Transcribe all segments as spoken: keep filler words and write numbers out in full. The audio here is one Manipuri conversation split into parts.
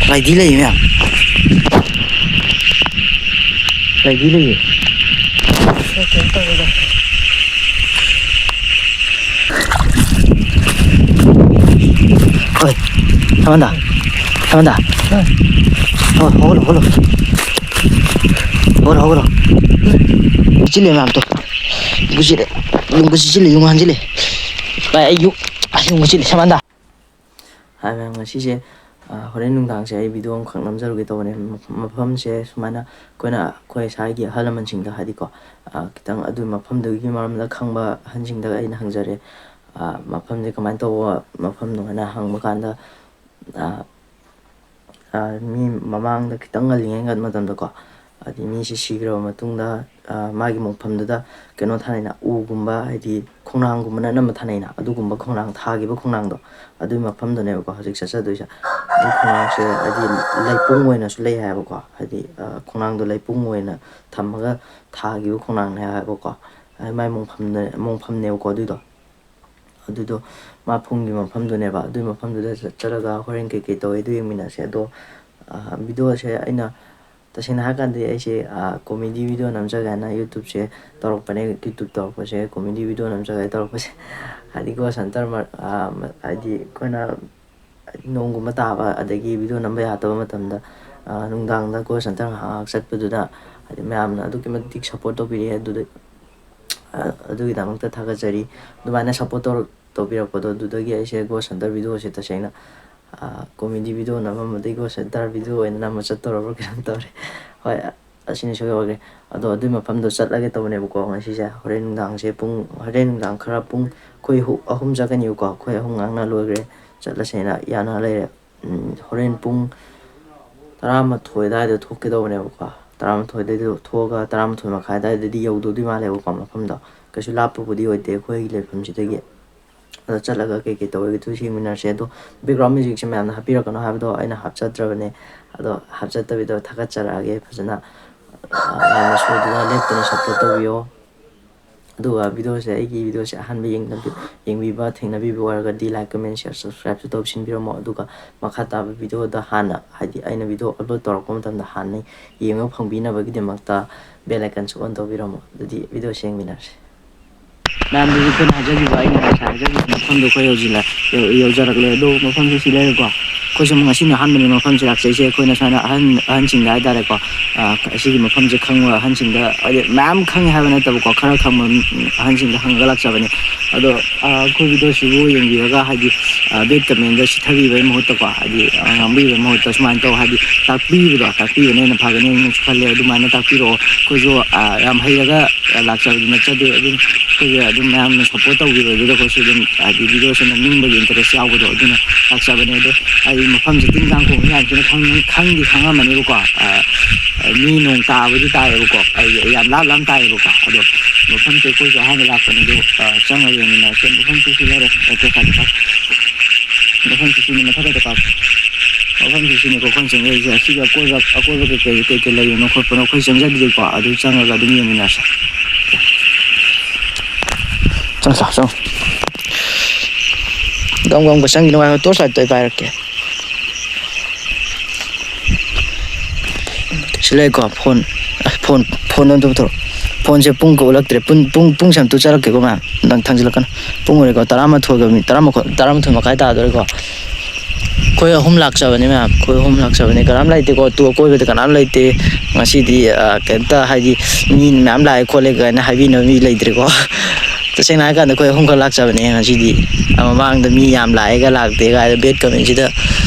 ꯂꯩꯗꯤ ꯂꯩꯌꯦ ꯃꯌꯥꯝ꯫ ꯂꯩꯗꯤ ꯂꯩꯌꯦ꯫ ꯀꯩꯅꯣ ꯇꯧꯔꯦꯗ꯫ ꯍꯣꯏ꯫ ꯁꯃꯟꯗꯥ꯫ ꯁꯃꯟꯗꯥ꯫ ꯍꯣꯏ, ꯍꯧꯒꯠꯂꯣ, ꯍꯧꯒꯠꯂꯣ꯫ ꯍꯧꯒꯠꯂꯣ, ꯍꯧꯒꯠꯂꯣ꯫ ꯆꯤꯜꯂꯦ ꯃꯌꯥꯝ ꯇꯣ꯫ ꯂꯨꯝꯕꯨ ꯆꯤꯜꯂꯦ꯫ ꯂꯨꯝꯕꯨ ꯆꯤꯜꯂꯦ, ꯌꯨꯡ ꯍꯥꯟꯖꯤꯜꯂꯦ꯫ ꯚꯥꯏ, ꯑꯩ ꯌꯨ-, ꯑꯁ, ꯌꯨꯝ ꯆꯤꯜꯂꯤ, ꯁꯃꯥꯟꯗꯥ꯫ ꯍꯥꯏ ꯃꯌꯥꯝ, ꯉꯁꯤꯁꯦ, ꯑ, ꯍꯣꯔꯦꯟ ꯅꯨꯡꯗꯥꯡꯁꯦ ꯑꯩ ꯚꯤꯗꯤꯑꯣ ꯑꯃꯈꯛ ꯅꯝꯖꯔꯨꯒꯦ ꯇꯧꯕꯅꯦ꯫ ꯃꯐ-, ꯃꯐꯝꯁꯦ ꯁꯨꯃꯥꯏꯅ ꯑꯩꯈꯣꯏꯅ, ꯑꯩꯈꯣꯏ ꯏꯁꯥꯒꯤ ꯑꯍꯜ ꯂꯃꯟꯁꯤꯡꯗ, ꯍꯥꯏꯗꯤꯀꯣ, ꯑ, ꯈꯤꯇꯪ ꯑꯗꯨ ꯃꯐꯝꯗꯨꯒꯤ ꯃꯔꯝꯗ ꯈꯪꯕ ꯑꯍꯟꯁꯤꯡꯗ ꯑꯩꯅ ꯍꯪꯖꯔꯦ꯫ ꯑ, ꯃꯐꯝꯁꯦ ꯀꯃꯥꯏꯅ ꯇꯧꯕ ꯃꯐꯝꯅꯣ ꯍꯥꯏꯅ ꯍꯪꯕ ꯀꯥꯟꯗ, ꯑ, ꯑ, ꯃꯤ ꯃꯃꯥꯡꯗ ꯈꯤꯇꯪ ꯉꯜꯂꯤꯉꯩ ꯃꯇꯝꯗꯀꯣ, ꯍꯥꯏꯗꯤ ꯃꯤꯁꯦ ꯁꯤꯈ꯭ꯔꯕ ꯃꯇꯨꯡꯗ, ꯑ, ꯃꯥꯒꯤ ꯃꯣꯡꯐꯝꯗꯨꯗ ꯀꯩꯅꯣ ꯊꯥꯅꯩꯅ, ꯎꯒꯨꯝꯕ, ꯍꯥꯏꯗꯤ ꯈꯣꯡꯅꯥꯡꯒꯨꯝꯕꯅ ꯑꯅꯝꯕ ꯊꯥꯅꯩꯅ, ꯑꯗꯨꯒꯨꯝꯕ ꯈꯣꯡꯅꯥꯡ ꯊꯥꯈꯤꯕ ꯈꯣꯡꯅꯥꯡꯗꯣ, ꯑꯗꯨꯒꯤ ꯃꯐꯝꯗꯨꯅꯦꯕꯀꯣ ꯍꯧꯖꯤꯛ ꯆꯠꯆꯗꯣꯏꯁꯦ꯫ ꯑꯗꯨ ꯈꯣꯡꯅꯥꯡꯁꯦ ꯍꯥꯏꯗꯤ ꯂꯩꯄꯨꯡ ꯑꯣꯏꯅꯁꯨ ꯂꯩ ꯍꯥꯏꯕꯀꯣ, ꯍꯥꯏꯗꯤ, ꯑ, ꯈꯣꯡꯅꯥꯡꯗꯣ ꯂꯩꯄꯨꯡ ꯑꯣꯏꯅ ꯊꯝꯃꯒ ꯊꯥꯈꯤꯕ ꯈꯣꯡꯅꯥꯡꯅꯦ ꯍꯥꯏꯕꯀꯣ꯫ ꯍꯥꯏꯗꯤ ꯃꯥꯏ ꯃꯣꯡꯐꯝꯅꯦ-, ꯃꯣꯡꯐꯝꯅꯦꯕꯀꯣ ꯑꯗꯨꯏꯗꯣ꯫ ꯑꯗꯨꯗꯣ ꯃꯥ ꯐꯨꯝꯒꯤ ꯃꯐꯝꯗꯨꯅꯦꯕ꯫ ꯑꯗꯨꯒꯤ ꯃꯐꯝꯗꯨꯗ ꯆꯠ-, ꯆꯠꯂꯒ ꯍꯣꯔꯦꯟ ꯀꯩꯀꯩ ꯇꯧꯋꯦ ꯑꯗꯨ ꯌꯦꯡꯃꯤꯟꯅꯁꯦ꯫ ꯑꯗꯣ, ꯑ, ꯚꯤꯗꯤꯑꯣꯁꯦ ꯑꯩꯅ, ꯇꯁꯦꯡꯅ ꯍꯥꯏꯔꯀꯥꯟꯗꯗꯤ ꯑꯩꯁꯦ, ꯑ, ꯀꯣꯃꯦꯗꯤ ꯚꯤꯗꯤꯑꯣ ꯅꯝꯖꯒꯦ ꯍꯥꯏꯅ YouTubeꯁꯦ ꯇꯧꯔꯛꯄꯅꯦ꯫ YouTube ꯇꯧꯔꯛꯄꯁꯦ, ꯀꯣꯃꯦꯗꯤ ꯚꯤꯗꯤꯑꯣ ꯅꯝꯖꯒꯦ ꯇꯧꯔꯛꯄꯁꯦ꯫ ꯍꯥꯏꯗꯤ ghost hunter ꯃ-, ꯑ, ꯃ-, ꯍꯥꯏꯗꯤ ꯑꯩꯈꯣꯏꯅ ꯅꯣꯡꯒꯨꯝꯕ ꯇꯥꯕ, ꯑꯗꯒꯤ ꯚꯤꯗꯤꯑꯣ ꯅꯝꯕ ꯌꯥꯗꯕ ꯃꯇꯝꯗ, ꯑ, ꯅꯨꯡꯗꯥꯡꯗ ghost hunter ꯉꯥꯏꯍꯥꯛ ꯉꯥꯏꯍꯥꯛ ꯆꯠꯄꯗꯨꯗ, ꯍꯥꯏꯗꯤ ꯃꯌꯥꯝꯅ ꯑꯗꯨꯛꯀꯤ ꯃꯇꯤꯛ support ꯇꯧꯕꯤꯔꯛꯑꯦ꯫ ꯑꯗꯨꯗ, ꯑ, ꯑꯗꯨꯒꯤꯗꯃꯛꯇ ꯊꯥꯒꯠꯆꯔꯤ꯫ ꯑꯗꯨꯃꯥꯏꯅ support ꯇꯧꯔ-, ꯇꯧꯕꯤꯔꯛꯄꯗꯣ, ꯑꯗꯨꯗꯒꯤ ꯑꯩꯁꯦ ghost hunter ꯚꯤꯗꯤꯑꯣꯁꯦ ꯇꯁꯦꯡꯅ, ꯑ, ꯀꯣꯃꯦꯗꯤ ꯚꯤꯗꯤꯑꯣ ꯅꯝꯃꯝꯕꯗꯒꯤ ghost hunter ꯚꯤꯗꯤꯑꯣ ꯑꯣꯏꯅ ꯅꯝꯕ ꯆꯠꯇꯧꯔꯕ꯭ꯔꯥ ꯀꯩꯅꯣꯝ ꯇꯧꯔꯦ꯫ ꯍꯣꯏ, ꯑꯁꯤꯅ ꯁꯣꯏꯍꯧꯔꯦ꯫ ꯑꯗꯣ ꯑꯗꯨꯏ ꯃꯐꯝꯗꯣ ꯆꯠꯂꯒꯦ ꯇꯧꯕꯅꯦꯕꯀꯣ ꯉꯁꯤꯁꯦ꯫ ꯍꯣꯔꯦꯟ ꯅꯨꯡꯗꯥꯡꯁꯦ ꯄꯨꯡ, ꯍꯣꯔꯦꯟ ꯅꯨꯡꯗꯥꯡ ꯈꯔ ꯄꯨꯡ, ꯑꯩꯈꯣꯏ ꯍꯨ-, ꯑꯍꯨꯝ ꯆꯠꯀꯅꯤꯕꯀꯣ꯫ ꯑꯩꯈꯣꯏ ꯑꯍꯨꯝ ꯉꯥꯡꯅ ꯂꯣꯏꯈ꯭ꯔꯦ, ꯆꯠꯂꯁꯦꯅ ꯌꯥꯅ ꯂꯩꯔꯦ꯫ ꯎꯝ, ꯍꯣꯔꯦꯟ ꯄꯨꯡ ꯇꯔꯥꯃꯥꯊꯣꯏ ꯑꯗꯨꯋꯥꯏꯗ ꯊꯣꯛꯀꯦ ꯇꯧꯕꯅꯦꯕꯀꯣ꯫ ꯇꯔꯥꯃꯥꯊꯣꯏꯗꯩꯗ ꯊꯣꯛꯑꯒ ꯇꯔꯥꯃꯥꯊꯣꯏ ꯃꯈꯥꯏ ꯑꯗꯨꯋꯥꯏꯗꯗꯤ ꯌꯧꯗꯧꯗꯤ ꯃꯥꯜꯂꯦꯕꯀꯣ ꯃꯐꯝꯗꯣ꯫ ꯀꯩꯁꯨ ꯂꯥꯞꯄꯕꯨꯗꯤ ꯑꯣꯏꯗꯦ ꯑꯩꯈꯣꯏꯒꯤ ꯂꯩꯐꯝꯁꯤꯗꯒꯤ꯫ ꯑꯗꯣ ꯆꯠꯂꯒ ꯀꯩꯀꯩ ꯇꯧꯋꯦ ꯑꯗꯨꯁꯨ ꯌꯦꯡꯃꯤꯟꯅꯔꯁꯦ꯫ ꯑꯗꯣ background musicꯁꯦ ꯃꯌꯥꯝꯅ ꯍꯥꯞꯄꯤꯔꯛꯀꯅꯣ ꯍꯥꯏꯕꯗꯣ ꯑꯩꯅ ꯍꯥꯞꯆꯗ꯭ꯔꯕꯅꯦ꯫ ꯑꯗꯣ ꯍꯥꯞꯆꯗꯕꯤꯗ ꯊꯥꯒꯠꯆꯔꯛꯑꯒꯦ ꯐꯖꯅ꯫ ꯑ, ꯃꯌꯥꯝꯅ ꯁꯣꯏꯗꯅ ꯂꯦꯞꯇꯅ support ꯇꯧꯕꯤꯌꯣ꯫ ꯑꯗꯨꯒ videoꯁꯦ, ꯑꯩꯒꯤ videoꯁꯦ ꯑꯍꯥꯟꯕ ꯌꯦꯡꯅꯕꯤ-, ꯌꯦꯡꯕꯤꯕ, ꯊꯦꯡꯅꯕꯤꯕ ꯑꯣꯏꯔꯒꯗꯤ like, comment, share, subscribeꯁꯨ ꯇꯧꯁꯤꯟꯕꯤꯔꯝꯃꯣ꯫ ꯑꯗꯨꯒ ꯃꯈꯥ ꯇꯥꯕ videoꯗ ꯍꯥꯟꯅ, ꯍꯥꯏꯗꯤ ꯑꯩꯅ video upload ꯇꯧꯔꯛꯄ ꯃꯇꯝꯗ ꯍꯥꯟꯅ ꯌꯦꯡꯕ ꯐꯪꯕꯤꯅꯕꯒꯤꯗꯃꯛꯇ bell iconꯁꯨ on ꯇꯧꯕꯤꯔꯝꯃꯣ꯫ ꯑꯗꯨꯗꯤ videoꯁꯦ ꯌꯦꯡꯃꯤꯟꯅꯔꯁꯤ꯫ ꯃꯌꯥꯝꯗꯁꯨ ꯑꯩꯈꯣꯏꯅ ꯍꯥꯏꯖꯈꯤꯕ, ꯑꯩꯅ ꯉꯁꯥꯏ ꯍꯥꯏꯖꯈꯤꯕ ꯃꯐꯝꯗꯣ ꯑꯩꯈꯣꯏ ꯌꯧꯁꯤꯜꯂ-, ꯌꯧ-, ꯌꯧꯖꯔꯛꯂꯦ꯫ ꯑꯗꯣ ꯃꯐꯝꯁꯦ ꯁꯤ ꯂꯩꯔꯦꯀꯣ꯫ ꯑꯩꯈꯣꯏꯁꯨ ꯉꯁꯤꯅ ꯑꯍꯥꯟꯕꯅꯤ ꯃꯐꯝꯁꯦ ꯂꯥꯛꯆꯩꯁꯦ꯫ ꯑꯩꯈꯣꯏꯅ ꯁꯨꯃꯥꯏꯅ ꯑꯍꯟ, ꯑꯍꯟꯁꯤꯡꯗ ꯍꯥꯏꯇꯥꯔꯦꯀꯣ, ꯑ, ꯑꯁꯤꯒꯤ ꯃꯐꯝꯁꯦ ꯈꯪꯕ ꯑꯍꯟꯁꯤꯡꯗ, ꯍꯥꯏꯗꯤ ꯃꯌꯥꯝ ꯈꯪꯉꯦ ꯍꯥꯏꯕ ꯅꯠꯇꯕꯀꯣ, ꯈꯔ ꯈꯪꯕ ꯑꯍꯟꯁꯤꯡꯗ ꯍꯪꯉꯒ ꯂꯥꯛꯆꯕꯅꯤ꯫ ꯑꯗꯣ, ꯑ, ꯑꯩꯈꯣꯏ videoꯁꯤꯕꯨ ꯌꯦꯡꯕꯤꯔꯒ, ꯍꯥꯏꯗꯤ, ꯑ, bad commentꯗ ꯁꯤꯊꯕꯤꯕꯒꯤ ꯃꯍꯨꯠꯇꯀꯣ, ꯍꯥꯏꯗꯤ, ꯑ, ꯉꯥꯡꯕꯤꯕꯒꯤ ꯃꯍꯨꯠꯇ ꯁꯨꯃꯥꯏꯅ ꯇꯧ, ꯍꯥꯏꯗꯤ ꯇꯥꯛꯄꯤꯕꯗꯣ, ꯇꯥꯛꯄꯤꯕꯅ ꯍꯦꯟꯅ ꯐꯒꯅꯤ ꯍꯥꯏꯅꯁꯨ ꯈꯜꯂꯦ꯫ ꯑꯗꯨꯃꯥꯏꯅ ꯇꯥꯛꯄꯤꯔꯛꯑꯣ꯫ ꯑꯩꯈꯣꯏꯁꯨ, ꯑ, ꯌꯥꯝ ꯍꯩꯔꯒ ꯂꯥꯛꯆꯕꯗꯤ ꯅꯠꯆꯗꯦ꯫ ꯑꯗꯨꯝ ꯑꯩꯈꯣꯏꯁꯨ ꯑꯗꯨꯝ ꯃꯌꯥꯝꯅ support ꯇꯧꯕꯤꯕꯗꯨꯗ ꯑꯩꯈꯣꯏꯁꯨ ꯑꯗꯨꯝ, ꯍꯥꯏꯗꯤ videoꯁꯦ ꯅꯝꯅꯤꯡꯕꯒꯤ interest ꯌꯥꯎꯕꯗꯣ ꯑꯗꯨꯅ ꯂꯥꯛꯆꯕꯅꯦ꯫ ꯑꯗꯣ ꯍꯥꯏꯗꯤ ꯃꯐꯝꯁꯦ ꯇꯤꯟ ꯀꯥꯡ ꯈꯣꯡꯕ ꯃꯌꯥꯝꯁꯤꯅ ꯈꯪ-, ꯈꯪꯗꯤ ꯈꯪꯉꯝꯃꯅꯦꯕꯀꯣ꯫ ꯑ, ꯃꯤ ꯅꯣꯡ ꯇꯥꯕꯗꯤ ꯇꯥꯏꯌꯦꯕꯀꯣ, ꯑꯩ ꯌꯥꯝ ꯂꯥꯞ ꯂꯥꯞꯅ ꯇꯥꯏꯌꯦꯕꯀꯣ꯫ ꯑꯗꯣ ꯃꯐꯝꯁꯦ ꯑꯩꯈꯣꯏꯁꯨ ꯑꯍꯥꯟꯕ ꯂꯥꯛꯄꯅꯦ꯫ ꯑꯗꯣ, ꯑ, ꯆꯪꯉꯒ ꯌꯦꯡꯃꯤꯟꯅꯔꯁꯦ꯫ ꯃꯐꯝꯁꯦ ꯁꯤ ꯂꯩꯔꯦ꯫ ꯑꯣꯀꯦ, ꯐꯔꯦ, ꯐꯔꯦ꯫ ꯃꯐꯝꯁꯦ ꯁꯤꯅꯤ, ꯃꯊꯛꯇ ꯀꯥꯞꯄꯣ꯫ ꯃꯐꯝꯁꯦ ꯁꯤꯅꯤꯀꯣ ꯑꯩꯈꯣꯏꯅ ꯆꯪꯉꯛꯏꯁꯦ꯫ ꯑꯁꯤꯒꯤ ꯑꯀꯣꯏꯕ, ꯑꯀꯣꯏꯕ ꯀꯩꯀꯩ, ꯀꯩꯀꯩ ꯂꯩꯕꯅꯣ ꯈꯣꯠꯄꯅꯣ ꯑꯩꯈꯣꯏ ꯆꯪꯖꯗ꯭ꯔꯤꯀꯣ꯫ ꯑꯗꯨ ꯆꯪꯉꯒ ꯑꯗꯨꯝ ꯌꯦꯡꯃꯤꯟꯅꯔꯁꯦ꯫ ꯆꯪꯁꯤ ꯂꯥꯎ, ꯆꯪ꯫ ꯒꯝ ꯒꯝꯒ ꯆꯪꯈꯤꯅꯨ ꯍꯥꯏꯌꯣ, torch lightꯇꯣ ꯑꯩ ꯄꯥꯏꯔꯛꯀꯦ꯫ ꯁꯤ ꯂꯩꯀꯣ, phone꯫ ꯑꯁ, phone, phone ꯑꯝꯇ ꯄꯨꯊꯣꯔꯛꯑꯣ꯫ Phoneꯁꯦ ꯄꯨꯡꯒ ꯎꯠꯂꯛꯇ꯭ꯔꯦ꯫ ꯄꯨꯡ, ꯄꯨꯡ, ꯄꯨꯡꯁꯦ ꯑꯝꯇ ꯆꯠꯂꯛꯀꯦꯀꯣ, ꯃꯌꯥꯝ꯫ ꯅꯪ ꯊꯥꯡꯖꯤꯜꯂꯛꯀꯅꯨ꯫ ꯄꯨꯡ ꯑꯣꯏꯔꯦꯀꯣ, ꯇꯔꯥꯃꯥꯊꯣꯏꯒ ꯃꯤ-, ꯇꯔꯥꯃꯥꯊꯣꯏ, ꯇꯔꯥꯃꯥꯊꯣꯏ ꯃꯈꯥꯏ ꯇꯥꯗꯣꯔꯦꯀꯣ꯫ ꯑꯩꯈꯣꯏ ꯑꯍꯨꯝ ꯂꯥꯛꯆꯕꯅꯦ, ꯃꯌꯥꯝ꯫ ꯑꯩꯈꯣꯏ ꯑꯍꯨꯝ ꯂꯥꯛꯆꯕꯅꯦ꯫ ꯀꯅꯥꯝ ꯂꯩꯇꯦꯀꯣ꯫ ꯇꯨ ꯑꯀꯣꯏꯕꯗ ꯀꯅꯥꯝ ꯂꯩꯇꯦ꯫ ꯉꯁꯤꯗꯤ, ꯑ, ꯀꯩꯝꯇ, ꯍꯥꯏꯗꯤ, ꯃꯤ ꯃꯌꯥꯝ ꯂꯥꯛꯑꯦ ꯈꯣꯠꯂꯦ ꯀꯥꯏꯅ ꯍꯥꯏꯕꯤꯅꯕ ꯃꯤ ꯂꯩꯇ꯭ꯔꯦꯀꯣ꯫ ꯇꯁꯦꯡꯅ ꯍꯥꯏꯔꯀꯥꯟꯗ ꯑꯩꯈꯣꯏ ꯑꯍꯨꯝꯈꯛ ꯂꯥꯛꯆꯕꯅꯦ ꯉꯁꯤꯗꯤ꯫ ꯑ, ꯃꯃꯥꯡꯗ ꯃꯤ ꯌꯥꯝ ꯂꯥꯛꯑꯦꯒ ꯂꯥꯛꯇꯦꯒ ꯍꯥꯏꯗ bad commentꯁꯤꯗ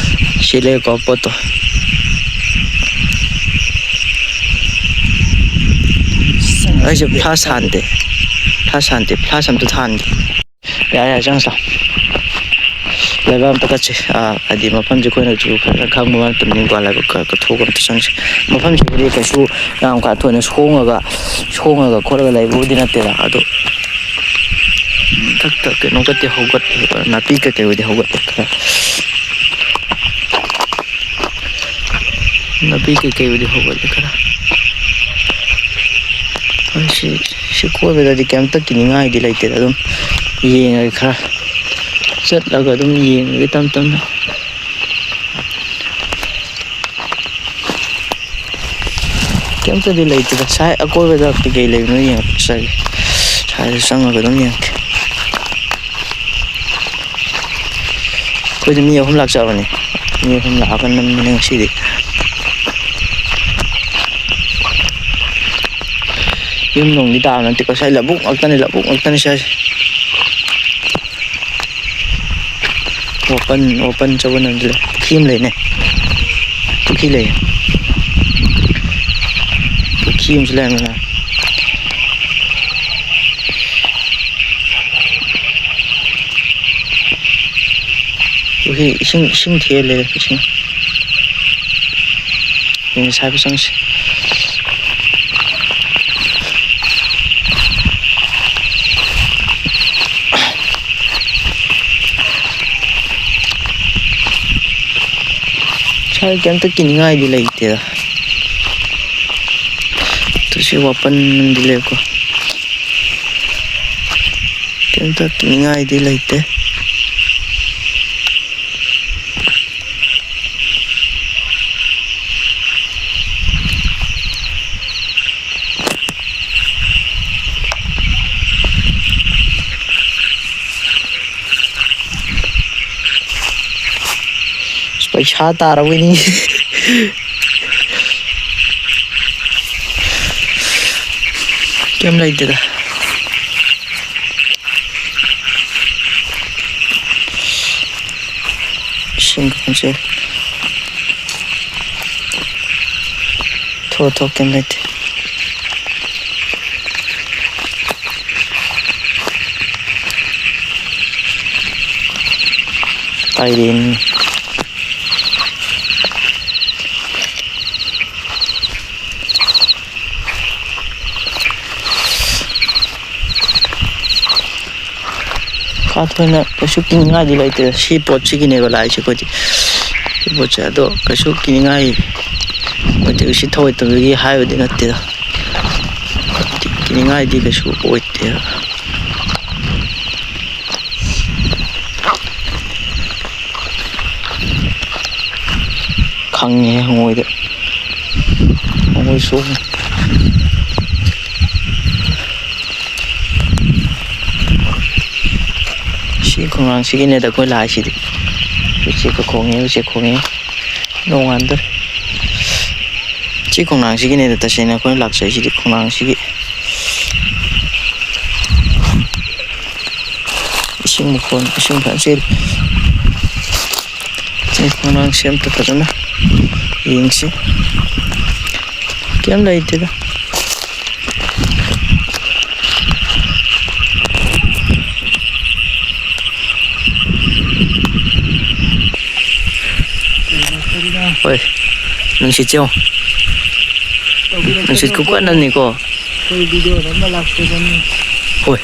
ꯁꯤ ꯂꯩꯔꯦꯀꯣ ꯄꯣꯠꯇꯣ꯫ ꯑꯩꯁꯨ flash ꯍꯥꯟꯗꯦ꯫ Flash ꯍꯥꯟꯗꯦ꯫ Flash ꯑꯝꯇ ꯊꯥꯟꯒꯦ꯫ ꯌꯥꯔꯦ, ꯌꯥꯔꯦ, ꯆꯪꯉꯁꯤ ꯂꯥꯎ꯫ ꯂꯩꯕꯥꯛ ꯑꯝꯇ ꯀꯠꯁꯤ꯫ ꯑꯥ, ꯍꯥꯏꯗꯤ ꯃꯐꯝꯁꯦ ꯑꯩꯈꯣꯏꯅꯁꯨ ꯐꯖꯅ ꯈꯪꯕ ꯅꯠꯇꯕꯅꯤꯀꯣ꯫ ꯂꯥꯏꯕꯛ ꯈꯔ ꯀꯠꯊꯣꯛꯑꯒ ꯑꯝꯇ ꯆꯪꯁꯤ꯫ ꯃꯐꯝꯁꯤꯕꯨꯗꯤ ꯀꯩꯁꯨ ꯌꯥꯝ ꯀꯥ ꯊꯣꯏꯅ ꯁꯣꯡꯉꯒ, ꯁꯣꯡꯉꯒ ꯈꯣꯠꯂꯒ ꯂꯩꯕꯕꯨꯗꯤ ꯅꯠꯇꯦꯗ꯫ ꯑꯗꯣ ꯃꯊꯛꯇ ꯀꯩꯅꯣꯒꯗꯤ ꯍꯧꯒꯠꯂꯤ, ꯅꯥꯄꯤ ꯀꯩꯀꯩꯕꯨꯗꯤ ꯍꯧꯒꯠꯂꯤ ꯈꯔ꯫ ꯅꯥꯄꯤ ꯀꯩꯀꯩꯕꯨꯗꯤ ꯍꯧꯒꯠꯂꯤ ꯈꯔ꯫ ꯍꯣꯏ, ꯁꯤ, ꯁꯤ ꯀꯣꯏꯕꯗꯗꯤ ꯀꯩꯝꯇ ꯀꯤꯅꯤꯡꯉꯥꯏꯗꯤ ꯂꯩꯇꯦꯗ꯫ ꯑꯗꯨꯝ ꯌꯦꯡꯉꯒꯦ, ꯈꯔ ꯆꯠꯂꯒ ꯑꯗꯨꯝ ꯌꯦꯡꯉꯒꯦ ꯇꯞ ꯇꯞꯅ꯫ ꯀꯩꯝꯇꯗꯤ ꯂꯩꯇꯦꯗ꯫ ꯁꯥꯏ ꯑꯀꯣꯏꯕꯗ ꯀꯩꯀꯩ ꯂꯩꯕꯅꯣ ꯌꯦꯡꯉꯛꯆꯒꯦ꯫ ꯁ꯭ꯋꯥꯏꯗ ꯆꯪꯉꯒ ꯑꯗꯨꯝ ꯌꯦꯡꯉꯛꯀꯦ꯫ ꯑꯩꯈꯣꯏꯗꯤ ꯃꯤ ꯑꯍꯨꯝ ꯂꯥꯛꯆꯕꯅꯤ꯫ ꯃꯤ ꯑꯍꯨꯝ ꯂꯥꯛꯑꯒ ꯅꯝꯕꯅꯦ ꯉꯁꯤꯗꯤ꯫ ꯌꯨꯝ ꯅꯨꯡꯗꯤ ꯇꯥꯕ ꯅꯠꯇꯦꯀꯣ꯫ ꯁ꯭ꯋꯥꯏ ꯂꯧꯕꯨꯛ ꯉꯥꯛꯇꯅꯤ, ꯂꯧꯕꯨꯛ ꯉꯥꯛꯇꯅꯤ ꯁ꯭ꯋꯥꯏꯁꯦ꯫ ꯑꯣꯄꯟ, ꯑꯣꯄꯟ ꯆꯧꯕ ꯅꯝꯗꯤ ꯂꯩ꯫ ꯄꯨꯈ꯭ꯔꯤ ꯑꯃ ꯂꯩꯅꯦ꯫ ꯄꯨꯈ꯭ꯔꯤ ꯂꯩ꯫ ꯄꯨꯈ꯭ꯔꯤ ꯑꯃꯁꯨ ꯂꯩꯔꯝꯃꯦ꯫ ꯄꯨꯈ꯭ꯔꯤ ꯏꯁꯤꯡ, ꯏꯁꯤꯡ ꯊꯦꯜꯂꯦ, ꯏꯁꯤꯡ꯫ ꯌꯦꯡꯁꯦ, ꯍꯥꯏꯐꯦꯠ ꯆꯪꯁꯤ꯫ ꯁ꯭ꯋꯥꯏ ꯀꯩꯝꯇ ꯀꯤꯅꯤꯡꯉꯥꯏꯗꯤ ꯂꯩꯇꯦꯗ꯫ ꯇꯨ ꯁꯤ ꯋꯥꯄꯟꯗꯤ ꯂꯩꯀꯣ꯫ ꯀꯩꯝꯇ ꯀꯤꯅꯤꯡꯉꯥꯏꯗꯤ ꯂꯩꯇꯦ꯫ ꯄꯩꯁꯥ ꯇꯥꯔꯕꯣꯏ ꯅꯤꯡꯉꯤ꯫ ꯀꯩꯝ ꯂꯩꯇꯦꯗ꯫ ꯏꯁꯤꯡ ꯈꯣꯡꯆꯦ꯫ ꯊꯣꯛ, ꯊꯣꯛ, ꯀꯩꯝ ꯂꯩꯇꯦ꯫ ꯄꯥꯏꯔꯦꯅꯦ꯫ ꯀꯥ ꯊꯣꯏꯅ ꯀꯩꯁꯨ ꯀꯤꯅꯤꯡꯉꯥꯏꯗꯤ ꯂꯩꯇꯦꯗ꯫ ꯁꯤ ꯄꯣꯠꯁꯤꯒꯤꯅꯦꯕ ꯂꯥꯛꯏꯁꯦ ꯑꯩꯈꯣꯏꯗꯤ꯫ ꯁꯤ ꯄꯣꯠꯁꯦ ꯑꯗꯣ ꯀꯩꯁꯨ ꯀꯤꯅꯤꯡꯉꯥꯏ ꯑꯣꯏꯗꯦ꯫ ꯎꯁꯤꯠ ꯊꯑꯣꯏꯗꯕꯒꯤ ꯍꯥꯏꯕꯗꯤ ꯅꯠꯇꯦꯗ꯫ ꯀꯤꯅꯤꯡꯉꯥꯏꯗꯤ ꯀꯩꯁꯨ ꯑꯣꯏꯗꯦ꯫ ꯈꯪꯉꯦ ꯍꯪꯉꯣꯏꯗ꯫ ꯍꯪꯉꯣꯏ ꯁꯣꯡꯉꯦ꯫ ꯁꯤ ꯈꯣꯡꯅꯥꯡꯁꯤꯒꯤꯅꯦꯗ ꯑꯩꯈꯣꯏ ꯂꯥꯛꯏꯁꯤꯗꯤ꯫ ꯎꯆꯦꯛꯀ ꯈꯣꯡꯉꯦ, ꯎꯆꯦꯛ ꯈꯣꯡꯉꯦ꯫ ꯅꯣꯡꯉꯥꯟꯗꯣꯔꯦ꯫ ꯁꯤ ꯈꯣꯡꯅꯥꯡꯁꯤꯒꯤꯅꯦꯗ ꯇꯁꯦꯡꯅ ꯑꯩꯈꯣꯏꯅ ꯂꯥꯛꯆꯩꯁꯤꯗꯤ, ꯈꯣꯡꯅꯥꯡꯁꯤꯒꯤ꯫ ꯏꯁꯤꯡ ꯃꯈꯣꯟ, ꯏꯁꯤꯡ ꯐꯖꯅ ꯆꯦꯜꯂꯤ꯫ ꯁꯤ ꯈꯣꯡꯅꯥꯡꯁꯦ ꯑꯝꯇ ꯐꯖꯅ ꯌꯦꯡꯁꯤ꯫ ꯀꯩꯝ ꯂꯩꯇꯦꯗ꯫ ꯍꯣꯏ, ꯅꯨꯡꯁꯤꯠꯁꯦ ꯌꯦꯡꯉꯣ꯫ ꯅꯨꯡꯁꯤꯠ ꯈꯨꯀꯟ ꯑꯃꯅꯤꯀꯣ꯫ ꯑꯩꯈꯣꯏ video ꯅꯝꯕ ꯂꯥꯛꯆꯕꯅꯤ꯫ ꯍꯣꯏ꯫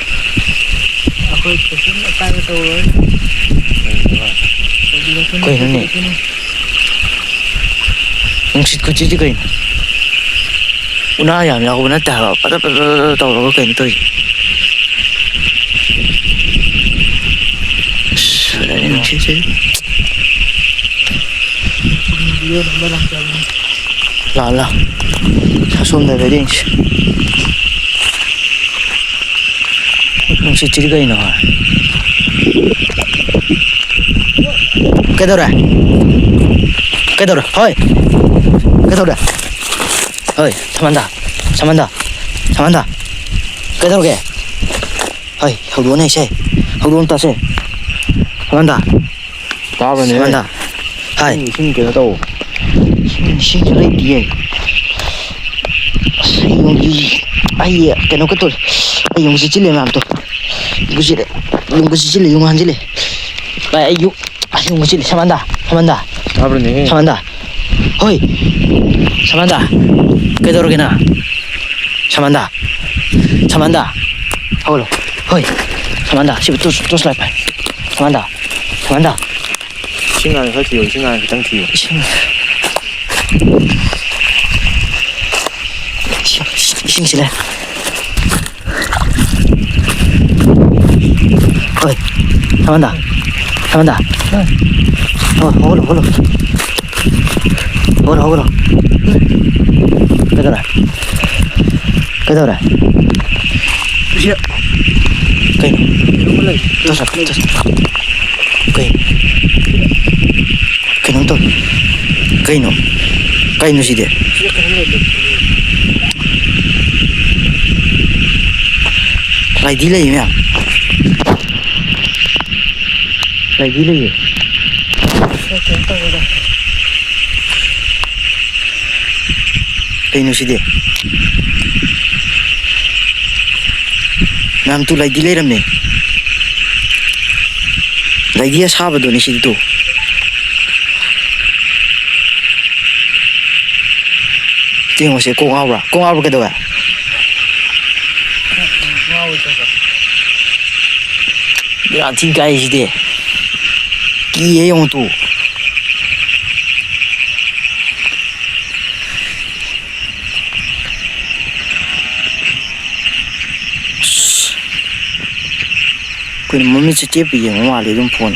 ꯑꯩꯈꯣꯏ ꯀꯩꯁꯨꯝ ꯑꯀꯥꯏꯕ ꯇꯧꯔꯣꯏ꯫ ꯀꯩꯅꯣꯅꯦ? ꯅꯨꯡꯁꯤꯠ ꯈꯨꯁꯤꯠꯁꯤ ꯀꯩꯅꯣ? ꯎꯅꯥ ꯌꯥꯝ ꯌꯥꯎꯕ ꯅꯠꯇꯦ ꯍꯥꯏꯕ꯫ ꯄꯗ꯭ꯔ ꯄꯗ꯭ꯔ ꯄꯗ꯭ꯔ ꯇꯧꯔꯒ ꯀꯩꯅꯣ ꯇꯧꯔꯤꯁꯦ? ꯑꯁ, ꯐꯖꯔꯦ ꯅꯨꯡꯁꯤꯠꯁꯦ꯫ ꯂꯥꯛꯑꯣ, ꯂꯥꯛꯑꯣ꯫ ꯑꯁꯣꯝꯗ ꯂꯩꯔꯦ ꯌꯦꯡꯁꯤ꯫ ꯅꯨꯡꯁꯤꯠꯁꯤꯗꯤ ꯀꯩꯅꯣ? ꯀꯩꯗꯧꯔꯦ? ꯀꯩꯗꯧꯔꯦ? ꯍꯣꯏ꯫ ꯀꯩꯗꯧꯔꯦ? ꯍꯣꯏ, ꯁꯃꯟꯗꯥ꯫ ꯁꯃꯟꯗꯥ꯫ ꯁꯃꯟꯗꯥ꯫ ꯀꯩꯗꯧꯔꯒꯦ? ꯍꯣꯏ, ꯍꯧꯗꯣꯛꯑꯅꯦ ꯁꯦ꯫ ꯍꯧꯗꯣꯛꯑ ꯇꯥꯁꯦ꯫ ꯁꯃꯟꯗꯥ꯫ ꯇꯥꯕ꯭ꯔꯅꯦ? ꯁꯃꯟꯗꯥ꯫ ꯍꯥꯏ꯫ ꯏꯁꯤꯡ, ꯏꯁꯤꯡ ꯀꯩꯅꯣ ꯇꯧ꯫ ꯏꯁꯤꯡ, ꯏꯁꯤꯡꯁꯨ ꯂꯩꯇꯤꯌꯦ꯫ ꯑꯁ, ꯑꯩ ꯌꯣꯡꯁꯤ-, ꯑꯩ ꯀꯩꯅꯣ ꯀꯩ ꯇꯧꯔꯦ꯫ ꯑꯩ ꯌꯣꯡꯁꯤ ꯆꯤꯜꯂꯦ ꯃꯌꯥꯝꯗꯣ꯫ ꯌꯣꯡꯁꯤ ꯆꯤꯜꯂꯦ, ꯌꯣꯡꯁꯤ ꯆꯤꯜꯂꯦ, ꯌꯣꯡ ꯍꯥꯟꯖꯤꯜꯂꯦ꯫ ꯚꯥꯏ, ꯑꯩ ꯌꯨ-, ꯑꯁ, ꯌꯣꯡꯁꯤ ꯆꯤꯜꯂꯦ꯫ ꯁꯃꯟꯗꯥ, ꯁꯃꯟꯗꯥ꯫ ꯇꯥꯕ꯭ꯔꯅꯦ? ꯁꯃꯟꯗꯥ꯫ ꯍꯣꯏ꯫ ꯁꯃꯟꯗꯥ꯫ ꯀꯩꯗꯧꯔꯒꯦ ꯅꯪ? ꯁꯃꯟꯗꯥ꯫ ꯁꯃꯟꯗꯥ꯫ ꯍꯧꯒꯠꯂꯣ꯫ ꯍꯣꯏ꯫ ꯁꯃꯟꯗꯥ, ꯁꯤꯕꯨ ꯇꯣꯁ, ꯇꯣꯁ ꯂꯥꯏꯠ ꯄꯥꯏ꯫ ꯁꯃꯟꯗꯥ꯫ ꯁꯃꯟꯗꯥ꯫ ꯏꯁꯤꯡ ꯍꯥꯟꯅ ꯈꯔ ꯊꯤꯌꯣ, ꯏꯁꯤꯡ ꯍꯥꯟꯅ ꯈꯤꯇꯪ ꯊꯤꯌꯣ꯫ ꯏꯁꯤꯡ꯫ ꯏꯁꯤꯡ, ꯏꯁꯤꯡ ꯁꯤꯜꯂꯦ꯫ ꯍꯣꯏ, ꯁꯃꯟꯗꯥ, ꯁꯃꯟꯗꯥ꯫ ꯍꯣꯏ, ꯍꯧꯒꯠꯂꯣ, ꯍꯧꯒꯠꯂꯣ꯫ ꯍꯧꯒꯠꯂꯣ, ꯍꯧꯒꯠꯂꯣ꯫ ꯀꯩꯗꯧꯔꯦ? ꯀꯩꯗꯧꯔꯦ? ꯁꯤꯗ ꯀꯩꯅꯣ? ꯀꯩꯅꯣꯝꯃ ꯂꯩ꯫ ꯇꯧꯁꯜꯂꯣ, ꯇꯧꯁꯜꯂꯣ꯫ ꯀꯩꯅꯣ? ꯀꯩꯅꯣꯝ ꯇꯧꯔꯦ꯫ ꯀꯩꯅꯣ? ꯀꯩꯅꯣ ꯁꯤꯗꯤ? ꯁꯤꯗ ꯀꯩꯅꯣꯝ ꯂꯩ꯫ ꯂꯥꯏꯙꯤ ꯂꯩ ꯃꯌꯥꯝ꯫ ꯂꯥꯏꯙꯤ ꯂꯩꯌꯦ꯫ ꯀꯩꯅꯣ ꯁꯤꯗꯤ? ꯃꯌꯥꯝ ꯇꯨ ꯂꯥꯏꯙꯤ ꯂꯩꯔꯝꯃꯦ꯫ ꯂꯥꯏꯙꯤ ꯑꯁꯥꯕꯗꯨꯅꯤ ꯁꯤꯗꯤ ꯇꯨ꯫ ꯌꯦꯡꯉꯨꯁꯦ, ꯀꯣꯛ ꯉꯥꯎꯕ꯭ꯔꯥ? ꯀꯣꯛ ꯉꯥꯎꯕ꯭ꯔꯥ ꯀꯩꯗꯧꯋꯦ? ꯕꯦꯔꯥ ꯊꯤ ꯀꯥꯏꯁꯤꯗꯤ꯫ ꯀꯤꯌꯦ ꯌꯦꯡꯉꯨ ꯇꯨ꯫ ꯑꯁ꯫ ꯑꯩꯈꯣꯏꯅ ꯃꯃꯤꯠꯁꯦ ꯆꯦꯞꯄ ꯌꯦꯡꯕ ꯃꯥꯜꯂꯦ ꯑꯗꯨꯝ ꯐꯣꯟ꯫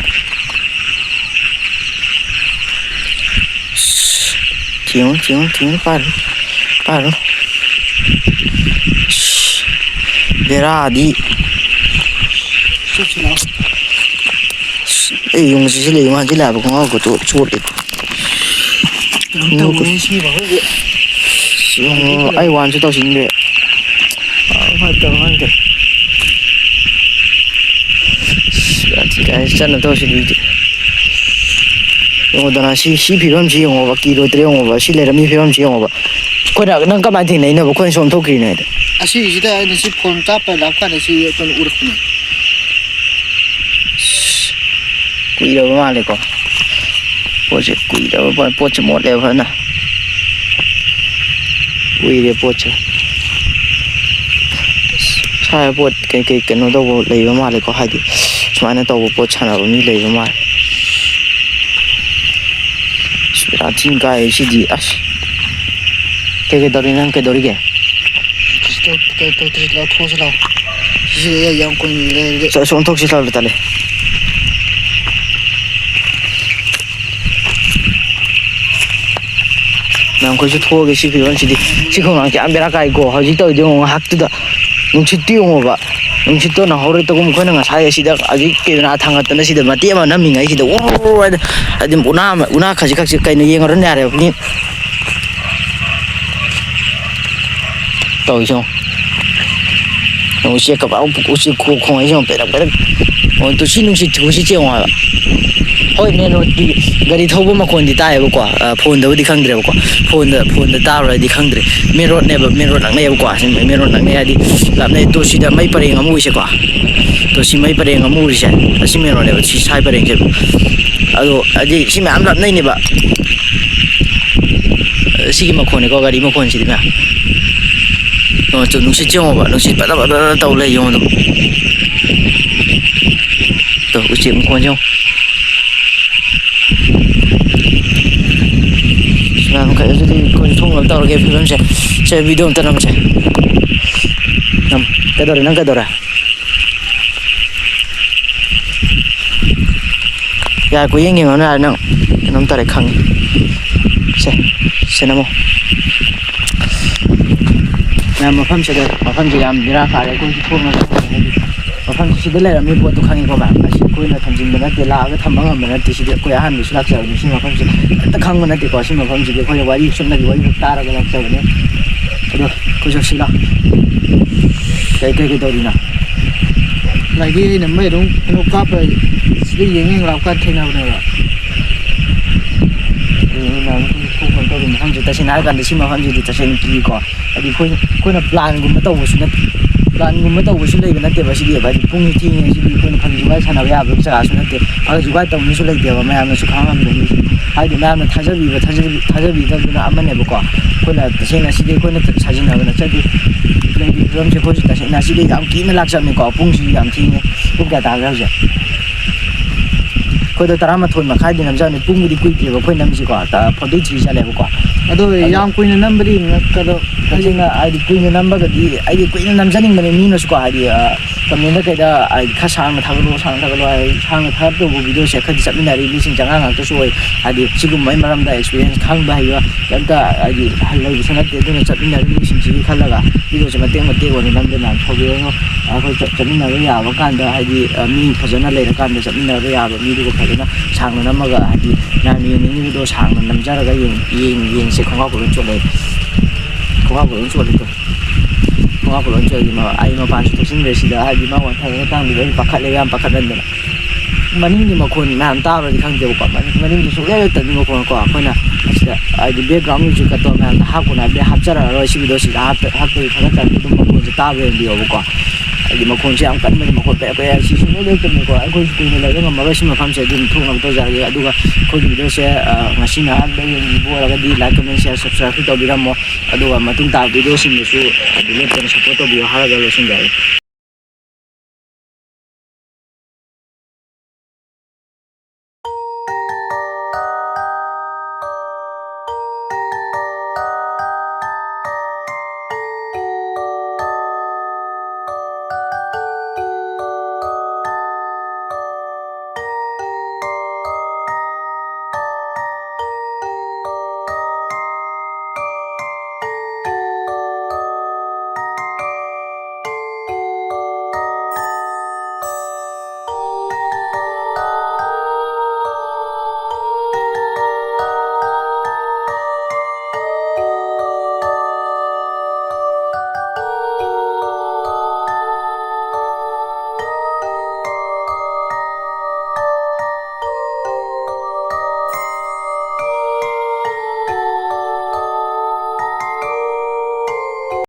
ꯑꯁ꯫ ꯊꯦꯡꯉꯨ, ꯊꯦꯡꯉꯨ, ꯊꯦꯡꯉꯨ, ꯄꯥꯏꯔꯨ, ꯄꯥꯏꯔꯨ꯫ ꯑꯁ꯫ ꯕꯦꯔꯥꯗꯤ꯫ ꯑꯁ, ꯑꯩ ꯌꯨꯝ ꯆꯪꯁꯤꯜꯂꯛꯑꯦ, ꯌꯨꯝ ꯍꯟꯖꯤꯜꯂꯛꯑꯕ ꯈꯣꯡꯒ꯭ꯔꯥꯎ ꯈꯨꯇꯣ ꯆꯣꯠꯂꯦ꯫ ꯀꯩꯅꯣꯝ ꯇꯧꯋꯦ ꯁꯤ ꯃꯐꯝꯁꯦ꯫ ꯑꯁ, ꯌꯦꯡꯉꯣ, ꯑꯩ ꯋꯥꯟꯁꯨ ꯇꯧꯁꯤꯟꯈ꯭ꯔꯦ꯫ ꯑꯥ, ꯀꯃꯥꯏꯅ ꯇꯧꯕꯅꯣ ꯈꯪꯗꯦ꯫ ꯑꯁ, ꯌꯥꯗꯦ ꯀꯥꯏ ꯆꯠꯅ ꯇꯧꯁꯤꯟꯈ꯭ꯔꯗꯤ꯫ ꯌꯦꯡꯉꯣꯗꯅ, ꯁꯤ, ꯁꯤ ꯐꯤꯕꯝꯁꯤ ꯌꯦꯡꯉꯣꯕ, ꯀꯤꯂꯣ ꯇꯔꯦꯠ ꯌꯦꯡꯉꯣꯕ, ꯁꯤ ꯂꯩꯔꯝꯃꯤ ꯐꯤꯕꯝꯁꯤ ꯌꯦꯡꯉꯣꯕ꯫ ꯑꯩꯈꯣꯏꯅ, ꯅꯪ ꯀꯃꯥꯏꯅ ꯊꯦꯡꯅꯩꯅꯣꯕ? ꯑꯩꯈꯣꯏꯅ ꯁꯣꯝ ꯊꯣꯛꯈ꯭ꯔꯤꯅꯦ ꯍꯥꯏꯗ꯫ ꯑꯁꯤꯒꯤꯁꯤꯗ ꯑꯩꯅ ꯁꯤ ꯐꯣꯟ ꯀꯥꯞꯄ ꯂꯥꯛꯄ ꯀꯥꯟꯗ ꯁꯤ ꯑꯩꯈꯣꯏꯅ ꯎꯔꯛꯄꯅꯦ꯫ ꯀꯨꯏꯔꯕ ꯃꯥꯜꯂꯦꯀꯣ꯫ ꯄꯣꯠꯁꯦ ꯀꯨꯏꯔꯕ ꯃꯥꯜꯂꯦ꯫ ꯄꯣꯠꯁꯦ ꯃꯣꯠꯂꯦꯕ ꯐꯖꯅ꯫ ꯀꯨꯏꯔꯦ ꯄꯣꯠꯁꯦ꯫ ꯁ꯭ꯋꯥꯏ ꯄꯣꯠ ꯀꯩꯀꯩ ꯀꯩꯅꯣ ꯇꯧꯕ ꯂꯩꯕ ꯃꯥꯜꯂꯦꯀꯣ, ꯍꯥꯏꯗꯤ ꯁꯨꯃꯥꯏꯅ ꯇꯧꯕ ꯄꯣꯠ ꯁꯥꯟꯅꯕ ꯃꯤ ꯂꯩꯕ ꯃꯥꯜꯂꯦ꯫ ꯑꯁ, ꯕꯦꯔꯥ ꯊꯤꯅ ꯀꯥꯏꯌꯦ ꯁꯤꯗꯤ꯫ ꯑꯁ꯫ ꯀꯩ ꯀꯩ ꯇꯧꯔꯤ? ꯅꯪ ꯀꯩꯗꯧꯔꯤꯒꯦ? ꯀꯩꯁꯨ ꯇꯧ-, ꯀꯩ ꯇꯧꯗ꯭ꯔꯤ, ꯂꯧꯊꯣꯛꯑꯁꯤ ꯂꯥꯎ꯫ ꯁꯤꯗ ꯌꯥꯝ ꯀꯨꯏꯅ ꯂꯩꯔꯗꯤ꯫ ꯁꯣ-, ꯁꯣꯝ ꯊꯣꯛꯁꯤ ꯂꯥꯎ, ꯇꯜꯂꯦ꯫ ꯃꯌꯥꯝ, ꯑꯩꯈꯣꯏꯁꯨ ꯊꯣꯛꯑꯒꯦ꯫ ꯁꯤ ꯐꯤꯕꯝꯁꯤꯗꯤ, ꯁꯤ ꯈꯣꯡꯅꯥꯡꯁꯦ ꯌꯥꯝ ꯕꯦꯔꯥ ꯀꯥꯏꯀꯣ꯫ ꯍꯧꯖꯤꯛ ꯇꯧꯔꯤꯗꯣ ꯌꯦꯡꯉꯣ, ꯉꯥꯏꯍꯥꯛꯇꯨꯗ ꯅꯨꯡꯁꯤꯠꯇꯨ ꯌꯦꯡꯉꯣꯕ꯫ ꯅꯨꯡꯁꯤꯠꯇꯣ ꯅꯪꯍꯧꯔꯣꯏ꯫ ꯇꯧꯕꯨ ꯑꯩꯈꯣꯏꯅ ꯉꯁꯥꯏ ꯑꯁꯤꯗ ꯍꯧꯖꯤꯛ ꯀꯦꯃꯦꯔꯥ ꯊꯥꯡꯒꯠꯇꯅ ꯁꯤꯗ ꯃꯇꯦꯛ ꯑꯃ ꯅꯝꯃꯤꯉꯩꯁꯤꯗ ꯎꯔꯨꯔꯨ ꯍꯥꯏꯗ, ꯍꯥꯏꯗꯤ ꯎꯅꯥ ꯑꯃ, ꯎꯅꯥ ꯈꯖꯤꯛ ꯈꯛꯁꯤ ꯀꯩꯅꯣ ꯌꯦꯡꯉꯔꯣꯏꯅꯦ ꯌꯥꯔꯦ꯫ ꯃꯤ ꯇꯧꯔꯤꯁꯦ ꯌꯦꯡꯉꯣ꯫ ꯎꯆꯦꯛꯀ ꯄꯥꯎ-, ꯎꯆꯦꯛ ꯈꯣ-, ꯈꯣꯡꯉꯛꯏꯁꯦ ꯌꯦꯡꯉꯣ, ꯄꯦꯔꯛ ꯄꯦꯔꯛ꯫ ꯑꯣ, ꯇꯨ ꯁꯤ ꯅꯨꯡꯁꯤꯠ ꯈꯨꯁꯤꯠꯁꯦ ꯌꯦꯡꯉꯣ ꯍꯥꯏꯕ꯫ ꯍꯣꯏ, ꯃꯦꯟ ꯔꯣꯗꯀꯤ ꯒꯥꯔꯤ ꯊꯧꯕ ꯃꯈꯣꯟꯗꯤ ꯇꯥꯏꯌꯦꯕꯀꯣ, ꯑ, ꯐꯣꯟꯗꯕꯨꯗꯤ ꯈꯪꯗ꯭ꯔꯦꯕꯀꯣ, ꯐꯣꯟꯗ, ꯐꯣꯟꯗ ꯇꯥꯕ꯭ꯔꯗꯤ ꯈꯪꯗ꯭ꯔꯦ꯫ ꯃꯦꯟ ꯔꯣꯗꯅꯦꯕ, ꯃꯦꯟ ꯔꯣꯗ ꯅꯛꯅꯩꯌꯦꯕꯀꯣ꯫ ꯁꯤ ꯃꯦꯟ ꯔꯣꯗ ꯅꯛꯅꯩ ꯍꯥꯏꯗꯤ ꯂꯥꯞꯅꯩ꯫ ꯇꯣ ꯁꯤꯗ ꯃꯩ ꯄꯔꯦꯡ ꯑꯃ ꯎꯏꯁꯦꯀꯣ, ꯇꯣ ꯁꯤ ꯃꯩ ꯄꯔꯦꯡ ꯑꯃ ꯎꯔꯤꯁꯦ, ꯑꯁꯤ ꯃꯦꯟ ꯔꯣꯗꯅꯦꯕ, ꯁꯤ ꯁ꯭ꯋꯥꯏ ꯄꯔꯦꯡꯁꯦ꯫ ꯑꯗꯣ ꯍꯥꯏꯗꯤ ꯁꯤ ꯃꯌꯥꯝ ꯂꯥꯞꯅꯩꯅꯦꯕ꯫ ꯁꯤꯒꯤ ꯃꯈꯣꯟꯅꯤꯀꯣ, ꯒꯥꯔꯤ ꯃꯈꯣꯟꯁꯤꯗꯤ ꯃꯌꯥꯝ꯫ ꯑꯣ, ꯇꯨ ꯅꯨꯡꯁꯤꯠ ꯌꯦꯡꯉꯣꯕ, ꯅꯨꯡꯁꯤꯠ ꯄꯗ꯭ꯔ ꯄꯗ꯭ꯔ ꯇꯧ ꯂꯩ ꯌꯦꯡꯉꯣ ꯑꯗꯨꯝ꯫ ꯇꯣ, ꯎꯆꯦꯛ ꯃꯈꯣꯟꯁꯦ ꯌꯦꯡꯉꯣ꯫ ꯃꯌꯥꯝ ꯃꯈꯩ ꯑꯗꯨꯗꯤ ꯑꯩꯈꯣꯏꯁꯨ ꯊꯣꯡꯅꯕ ꯇꯧꯔꯒꯦ ꯐꯤꯕꯝꯁꯦ꯫ ꯁꯦ, ꯚꯤꯗꯤꯑꯣ ꯑꯝꯇ ꯅꯝꯁꯦ꯫ ꯅꯝ-, ꯀꯩꯗꯧꯔꯦ? ꯅꯪ ꯀꯩꯗꯧꯔꯦ? ꯌꯥꯔꯦ, ꯀꯣꯏꯌꯦꯡ ꯌꯦꯡꯉꯅꯨ ꯌꯥꯔꯦ, ꯅꯪ ꯀꯩꯅꯣꯝ ꯇꯧꯔꯦ ꯈꯪꯉꯦ꯫ ꯁꯦ, ꯁꯦ ꯅꯝꯃꯣ꯫ ꯃꯌꯥꯝ ꯃꯐꯝꯁꯤꯗ, ꯃꯐꯝꯁꯦ ꯌꯥꯝ ꯕꯦꯔꯥ ꯀꯥꯔꯦ꯫ ꯑꯩꯈꯣꯏꯁꯨ ꯊꯣꯛꯅꯕ ꯇꯧꯔꯦ꯫ ꯍꯥꯏꯗꯤ ꯃꯐꯝꯁꯤ ꯁꯤꯗ ꯂꯩꯔꯝꯃꯤ ꯄꯣꯠꯇꯣ ꯈꯪꯉꯤꯀꯣ ꯃꯌꯥꯝ꯫ ꯑꯁꯤ ꯑꯩꯈꯣꯏꯅ ꯊꯝꯖꯤꯟꯕ ꯅꯠꯇꯦ, ꯂꯥꯛꯑꯒ ꯊꯝꯕ ꯉꯝꯕ ꯅꯠꯇꯦ꯫ ꯁꯤꯗꯤ ꯑꯩꯈꯣꯏ ꯑꯍꯥꯟꯕꯁꯨ ꯂꯥꯛꯆꯕꯅꯤ꯫ ꯁꯤ ꯃꯐꯝꯁꯦ ꯑꯝꯇ ꯈꯪꯕ ꯅꯠꯇꯦꯀꯣ꯫ ꯁꯤ ꯃꯐꯝꯁꯤꯗꯤ ꯑꯩꯈꯣꯏꯅ ꯋꯥꯔꯤ ꯁꯨꯞꯅꯒꯤ ꯋꯥꯔꯤ ꯇꯥꯔꯒ ꯂꯥꯛꯆꯕꯅꯤ꯫ ꯑꯗꯣ ꯑꯩꯈꯣꯏ ꯆꯠꯁꯤ ꯂꯥꯎ꯫ ꯀꯩ, ꯀꯩ, ꯀꯩ ꯇꯧꯔꯤꯅꯣ? ꯂꯥꯏꯗꯤ ꯑꯩꯅ ꯃꯩ ꯑꯗꯨꯝ ꯀꯩꯅꯣ ꯀꯥꯞꯄ ꯁꯤꯗ ꯌꯦꯡ ꯌꯦꯡ ꯂꯥꯛꯄ ꯀꯥꯟꯗ ꯊꯦꯡꯅꯕꯅꯦꯕ꯫ ꯑꯗꯨꯅ ꯑꯩꯈꯣꯏ ꯊꯣꯛꯄ ꯇꯧꯔꯤ ꯃꯐꯝꯁꯦ ꯇꯁꯦꯡꯅ ꯍꯥꯏꯔ ꯀꯥꯟꯗ ꯁꯤ ꯃꯐꯝꯁꯤꯗꯤ ꯇꯁꯦꯡꯅ ꯀꯤꯀꯣ꯫ ꯍꯥꯏꯗꯤ ꯑꯩꯈꯣꯏ, ꯑꯩꯈꯣꯏꯅ ꯄ꯭ꯂꯥꯟꯒꯨꯝꯕ ꯇꯧꯕꯁꯨ ꯅꯠꯇꯦ, ꯄ꯭ꯂꯥꯟꯒꯨꯝꯕ ꯇꯧꯕꯁꯨ ꯂꯩꯕ ꯅꯠꯇꯦꯕ꯫ ꯁꯤꯗꯤ ꯍꯥꯏꯗꯤ ꯄꯨꯡ ꯊꯦꯡꯉꯦ, ꯁꯤꯗꯤ ꯑꯩꯈꯣꯏꯅ ꯐꯥꯒꯤ ꯖꯨꯒꯥꯏ ꯁꯥꯟꯅꯕ ꯌꯥꯕ ꯖꯒꯥꯁꯨ ꯅꯠꯇꯦ, ꯐꯥꯒꯤ ꯖꯨꯒꯥꯏ ꯇꯧꯅꯤꯁꯨ ꯂꯩꯇꯦꯕ꯫ ꯃꯌꯥꯝꯅꯁꯨ ꯈꯪꯉꯝꯒꯅꯤ꯫ ꯍꯥꯏꯗꯤ ꯃꯌꯥꯝꯅ ꯊꯥꯖꯕꯤꯕ, ꯊꯥꯖꯕꯤ-, ꯊꯥꯖꯕꯤꯗꯕꯗꯨꯅ ꯑꯃꯅꯦꯕꯀꯣ꯫ ꯑꯩꯈꯣꯏꯅ ꯇꯁꯦꯡꯅ ꯁꯤꯗꯤ ꯑꯩꯈꯣꯏꯅ ꯁꯥꯖꯤꯟꯅꯕ ꯅꯠꯆꯗꯦ꯫ ꯂꯩꯔꯤꯕ ꯐꯤꯕꯝꯁꯦ ꯑꯩꯈꯣꯏꯁꯨ ꯇꯁꯦꯡꯅ ꯁꯤꯗꯤ ꯌꯥꯝ ꯀꯤꯅ ꯂꯥꯛꯆꯕꯅꯤꯀꯣ꯫ ꯄꯨꯡꯁꯤ ꯌꯥꯝ ꯊꯦꯡꯉꯦ꯫ ꯄꯨꯡ ꯀꯌꯥ ꯇꯥꯈ꯭ꯔꯦ ꯍꯧꯖꯤꯛ? ꯑꯩꯈꯣꯏꯗꯣ ꯇꯔꯥꯃꯥꯊꯣꯏ ꯃꯈꯥꯏꯗꯤ ꯅꯝꯖꯕꯅꯤ꯫ ꯄꯨꯡꯕꯨꯗꯤ ꯀꯨꯏꯗ꯭ꯔꯤꯕ ꯑꯩꯈꯣꯏ ꯅꯝꯁꯤꯀꯣ꯫ ꯇ-, ꯐꯣꯔꯇꯤ ꯊ꯭ꯔꯤ ꯆꯠꯂꯦꯕꯀꯣ꯫ ꯑꯗꯣ ꯑꯗꯣ ꯌꯥꯝ ꯀꯨꯏꯅ ꯅꯝꯕꯗꯤ ꯉ-, ꯀꯩꯅꯣ, ꯍꯥꯏꯗꯤ ꯇꯁꯦꯡꯅ ꯍꯥꯏꯗꯤ ꯀꯨꯏꯅ ꯅꯝꯕꯒꯗꯤ ꯑꯩꯗꯤ ꯀꯨꯏꯅ ꯅꯝꯖꯅꯤꯡꯕꯅꯦ ꯃꯤꯅꯁꯨꯀꯣ꯫ ꯍꯥꯏꯗꯤ, ꯑ, ꯀꯃꯦꯟꯗ ꯀꯩꯗ, ꯑꯩ, ꯈꯔ ꯁꯥꯡꯅ ꯊꯥꯒꯠꯂꯣ, ꯁꯥꯡꯅ ꯊꯥꯒꯠꯂꯣ ꯍꯥꯏ꯫ ꯁꯥꯡꯅ ꯊꯥꯒꯠꯇꯧꯕ ꯚꯤꯗꯤꯑꯣꯁꯦ ꯑꯩꯈꯣꯏꯗꯤ ꯆꯠꯃꯤꯟꯅꯔꯤ ꯃꯤꯁꯤꯡꯁꯦ ꯑꯉꯥꯡ ꯉꯥꯛꯇꯁꯨ ꯑꯣꯏ꯫ ꯍꯥꯏꯗꯤ ꯁꯤꯒꯨꯝꯕꯒꯤ ꯃꯔꯝꯗ ꯑꯦꯛꯁꯄꯤꯔꯤꯌꯦꯟꯁ ꯈꯪꯕ ꯍꯩꯕ ꯀꯩꯝꯇ, ꯍꯥꯏꯗꯤ, ꯂꯩꯕꯁꯨ ꯅꯠꯇꯦ꯫ ꯑꯗꯨꯅ ꯆꯠꯃꯤꯟꯅꯔꯤ ꯃꯤꯁꯤꯡꯁꯤꯒꯤ ꯈꯜꯂꯒ ꯚꯤꯗꯤꯑꯣꯁꯦ ꯃꯇꯦꯛ ꯃꯇꯦꯛ ꯑꯣꯏꯅ ꯅꯝꯗꯅ ꯊꯧꯕꯤꯔꯅꯨ꯫ ꯑꯩꯈꯣꯏ ꯆꯠ-, ꯆꯠꯃꯤꯟꯅꯕ ꯌꯥꯕ ꯀꯥꯟꯗ, ꯍꯥꯏꯗꯤ, ꯑ, ꯃꯤ ꯐꯖꯅ ꯂꯩꯔꯀꯥꯟꯗ ꯆꯠꯃꯤꯟꯅꯕ ꯌꯥꯕ ꯃꯤꯗꯨꯒ ꯐꯖꯅ ꯁꯥꯡꯅ ꯅꯝꯃꯒ, ꯍꯥꯏꯗꯤ, ꯃꯌꯥꯝ ꯌꯦꯡꯅꯤꯡꯉꯤꯕꯗꯣ ꯁꯥꯡꯅ ꯅꯝꯖꯔꯒ ꯌꯦꯡ-, ꯌꯦꯡ-, ꯌꯦꯡꯁꯦ꯫ ꯈꯣꯡꯒ꯭ꯔꯥꯎ ꯈꯨꯗꯣꯟ ꯆꯣꯠꯂꯦ꯫ ꯈꯣꯡꯒ꯭ꯔꯥꯎ ꯈꯨꯗꯣꯟ ꯆꯣꯠꯂꯦ꯫ ꯈꯣꯡꯒ꯭ꯔꯥꯎ ꯈꯨꯗꯣꯟ ꯆꯣꯠꯂꯦ꯫ ꯑꯩ ꯃꯄꯥꯟꯁꯨ ꯊꯣꯛꯆꯤꯟꯈ꯭ꯔꯦ ꯁꯤꯗ, ꯍꯥꯏꯗꯤ ꯃꯥ ꯋꯥꯟꯊꯕ ꯃꯇꯥꯡꯗꯨꯗ ꯑꯩ ꯄꯥꯈꯠꯂꯦꯕ, ꯌꯥꯝ ꯄꯥꯈꯠꯃꯟꯗꯅ꯫ ꯃꯅꯤꯡꯒꯤ ꯃꯈꯣꯟ ꯃꯌꯥꯝ ꯇꯥꯕ꯭ꯔꯗꯤ ꯈꯪꯗꯦꯕꯀꯣ, ꯃꯅꯤꯡ-, ꯃꯅꯤꯡꯒꯤ ꯁꯨꯡꯂꯦꯞ ꯂꯦꯞꯇꯕꯅꯤꯕꯀꯣ꯫ ꯑꯩꯈꯣꯏꯅ ꯑꯁꯤꯗ, ꯍꯥꯏꯗꯤ, ꯕꯦꯛꯒ꯭ꯔꯥꯎꯟ ꯃ꯭ꯌꯨꯖꯤꯛꯀ ꯇꯧꯔ ꯃꯌꯥꯝꯗ ꯍꯥꯞꯀꯅꯨ ꯍꯥꯏꯕꯗꯤ ꯍꯥꯞꯆꯔꯛꯑꯔꯣꯏ꯫ ꯁꯤ ꯚꯤꯗꯤꯑꯣꯁꯤꯗ ꯍꯥꯞꯇ-, ꯍꯥꯞꯇꯕꯤ ꯊꯥꯒꯠꯇꯕꯤ ꯑꯗꯨꯝ ꯃꯈꯣꯟꯁꯦ ꯇꯥꯕ ꯌꯦꯡꯕꯤꯌꯣꯕꯀꯣ꯫ ꯍꯥꯏꯗꯤ ꯃꯈꯣꯟꯁꯦ ꯌꯥꯝ ꯀꯟꯕꯅꯤ, ꯃꯈꯣꯟ ꯄꯦ ꯄꯦ ꯁꯤ ꯁꯨꯡꯂꯦꯞ ꯂꯦꯞꯇꯕꯅꯤꯀꯣ꯫ ꯑꯩꯈꯣꯏꯁꯨ ꯀꯨꯏꯅ ꯂꯩꯕ ꯉꯝꯃꯔꯣꯏ ꯁꯤ ꯃꯐꯝꯁꯦ, ꯑꯗꯨꯝ ꯊꯣꯛꯅꯕ ꯇꯧꯖꯔꯒꯦ꯫ ꯑꯗꯨꯒ ꯑꯩꯈꯣꯏꯒꯤ ꯚꯤꯗꯤꯑꯣꯁꯦ, ꯑ, ꯉꯁꯤꯅ ꯑꯍꯥꯟꯕ ꯌꯦꯡꯕꯤꯕ ꯑꯣꯏꯔꯒꯗꯤ like, comment, share, subscribe ꯇꯧꯕꯤꯔꯝꯃꯣ꯫ ꯑꯗꯨꯒ ꯃꯇꯨꯡ ꯇꯥꯕ ꯚꯤꯗꯤꯑꯣꯁꯤꯡꯗꯁꯨ ꯍꯥꯏꯗꯤ ꯂꯦꯞꯇꯅ ꯁꯞꯄꯣꯔꯠ ꯇꯧꯕꯤꯌꯣ ꯍꯥꯏꯔꯒ ꯂꯣꯏꯁꯤꯟꯖꯔꯒꯦ꯫